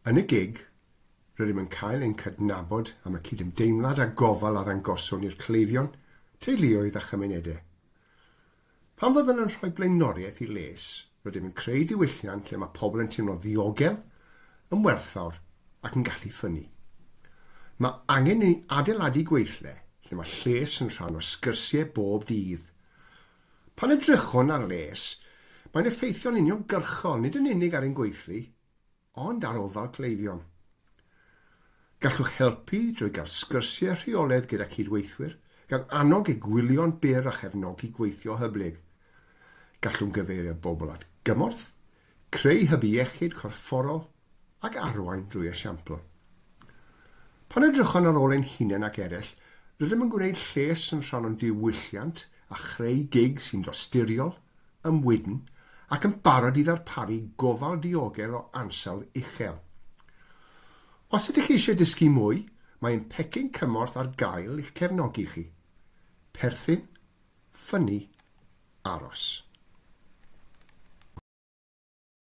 Yn y gig, rydym yn cael ein cydnabod am y cydymdeimlad a gofal a ddangoswn i'r cleifion, teuluoedd a chymunedau. Pan fyddwn yn rhoi blaenoriaeth i les, rydym yn creu diwylliant lle mae pobl yn teimlo'n ddiogel, yn werthfawr ac yn gallu ffynnu. Mae angen i ni adeiladu gweithle lle mae lles yn rhan o sgyrsiau bob dydd. Pan edrychwn ar les, mae'n effeithio'n uniongyrchol nid yn unig ar ein gweithlu, ond ar ofal cleifion. Gallwch helpu drwy gael sgyrsiau rheolaidd gyda cydweithwyr, gan annog egwylion byr a chefnogi gweithio hyblyg. Gallwn gyfeirio bobl at gymorth, creu hybu iechyd corfforol ac arwain drwy esiampl. Pan edrychwn ar ôl ein hunain ac eraill, rydym yn gwneud lles yn rhan o'n diwylliant a chreu gig sy'n dosturiol, yn wydn ac yn barod i ddarparu gofal diogel o ansawdd uchel. Os ydych chi eisiau dysgu mwy, mae ein pecyn cymorth ar gael i'ch cefnogi chi. Perthyn, ffynnu, aros.